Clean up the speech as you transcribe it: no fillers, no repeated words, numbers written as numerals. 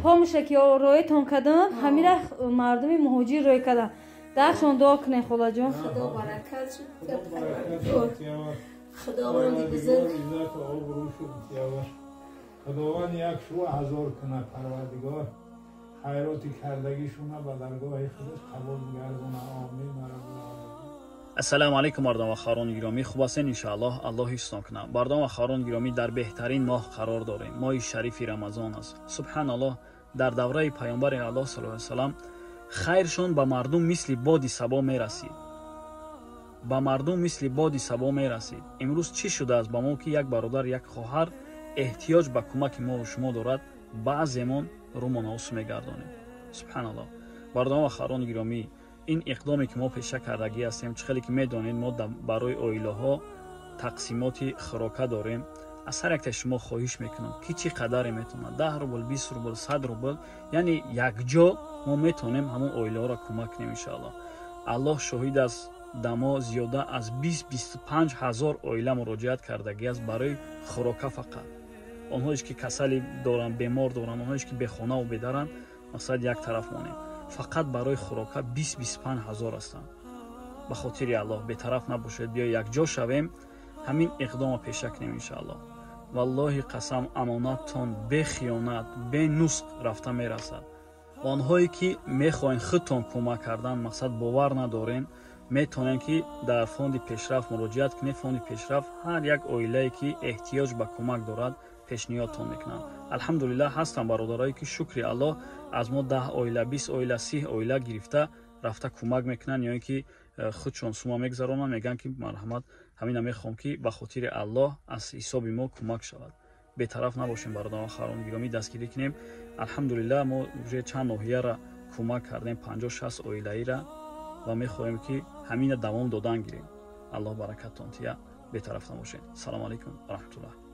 Помоща ки роятон кардам, ҳамира мардуми муҳоҷир рой кардам. Дахшон дуо кунед, холаҷон. Худо баракат шуд. Худованди бузург. Худованд як шу ҳазор кунад, Парвардигор хайроти кардагишуна ба даргоҳи худаш қабул гардона. Омин. Ассалому алайкум, мардон ва хоҳарони гиромӣ, хуб ҳастен? Иншааллоҳ, Аллоҳ ҳифзтон кунад. Мардон ва хоҳарони гиромӣ, дар беҳтарин моҳ қарор дорем, моҳи шарифи Рамазон аст. Субҳаналлоҳ, дар давраи Паёмбари Аллоҳ саллаллоҳу алайҳи васаллам хайршон ба мардум мисли боди сабо мерасид, ба мардум мисли боди сабо мерасид. Имрӯз чӣ шудааст ба мо, ки як бародар, як хоҳар эҳтиёҷ ба кӯмаки мову шумо дорад, баъземон рӯмона усу мегардонем? Субҳаналлоҳ. Бардон ва хоҳарони гиромӣ, ин иқдоме ки мо пеша кардагӣ ҳастем, чӣ хеле ки медонед, мо барои оилаҳо тақсимоти хӯрока дорем. Аз ҳар яктаи шумо хоҳиш мекунам, ки чӣ қадаре метавонад, 10 рубл, 20 рубл, 100 рубл, яъне якҷо мо метавонем ҳамон оилаҳоро кӯмак кунем, иншоаллоҳ. Аллоҳ шоҳид аст, дамо зиёда аз 20-25 ҳазор оила муроҷиат кардагӣ аст барои хӯрока фақат. Онҳое ки касалӣ доранд, бемор доранд, онҳое ки бехонаву бедаранд, мақсад як тараф монем, фақат барои хӯрока 20-25 ҳазор ҳастанд. Ба хотири Аллоҳ бетараф набошед, биё якҷо шавем, ҳамин иқдомо пеша кунем, иншоаллоҳ. Валлоҳи қасам, амонаттон бехиёнат, бенусқ рафта мерасад. Онҳое ки мехоҳед худтон кӯмак кардан, мақсад бовар надорен, метавонем ки дар фонди пешрафт муроҷиат кунед. Фонди пешрафт ҳар як оилае ки эҳтиёҷ ба кӯмак дорад, пешниҳодтон мекунанд. Алҳамдулиллаҳ, ҳастанд бародарое ки, шукри Аллоҳ, аз мо 10 оила, 20 оила, 30 оила гирифта рафта кӯмак мекунанд ё ин ки худшон сума мегузаронанд, мегӯянд ки марҳамат, ҳамина мехоҳам, ки ба хотири Аллоҳ аз ҳисоби мо кӯмак шавад. Бетараф набошем, бародарон, хоҳарони гиромӣ, дастгирӣ кунем. Алҳамдулиллаҳ, мо уже чанд ноҳияра кӯмак кардем, 50-60 оилаира, ва мехоҳем, ки ҳамина давом додан гирем. Аллоҳ баракаттон тия, бетараф набошед. Салому алайкум ва раҳматуллоҳ.